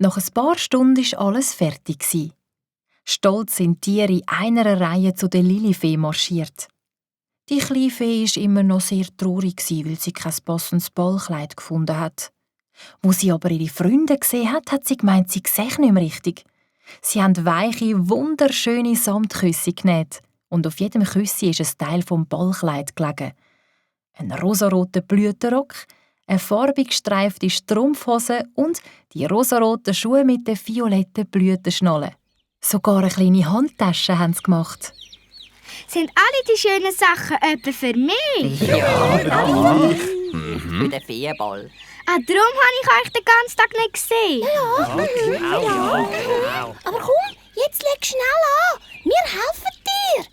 Nach ein paar Stunden war alles fertig. Stolz sind die Tiere in einer Reihe zu der Lilifee marschiert. Die kleine Fee war immer noch sehr traurig, weil sie kein passendes Ballkleid gefunden hat. Wo sie aber ihre Freunde gesehen hat, hat sie gemeint, sie sehe nicht mehr richtig. Sie haben weiche, wunderschöne Samtküsse genäht und auf jedem Küssi ist ein Teil vom Ballkleid gelegen. Ein rosaroter Blütenrock, eine farbig gestreifte Strumpfhose und die rosaroten Schuhe mit den violetten Blütenschnallen. Sogar eine kleine Handtasche haben sie gemacht. Sind alle die schönen Sachen etwa für mich? Ja, für den Feenball. Darum habe ich euch den ganzen Tag nicht gesehen. Aber komm, jetzt leg schnell an. Wir helfen dir.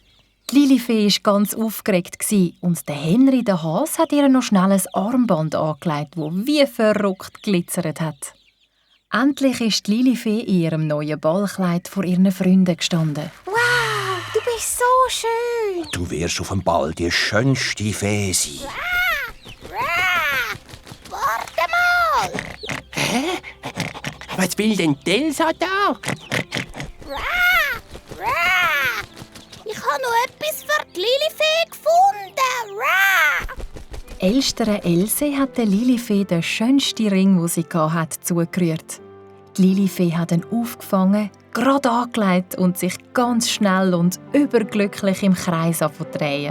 Die Lilifee war ganz aufgeregt und der Henry, der Hase, hat ihr noch schnell ein Armband angelegt, das wie verrückt glitzert hat. Endlich ist die Lilifee in ihrem neuen Ballkleid vor ihren Freunden gestanden. Wow, du bist so schön. Du wirst auf dem Ball die schönste Fee sein. Warte mal. Was will denn Elsa da? Ich habe noch etwas für die Lilifee gefunden. Elstere Else hat der Lilifee den schönsten Ring, den sie hatte, zugerührt. Die Lilifee hat ihn aufgefangen, gerade angelegt und sich ganz schnell und überglücklich im Kreis drehen.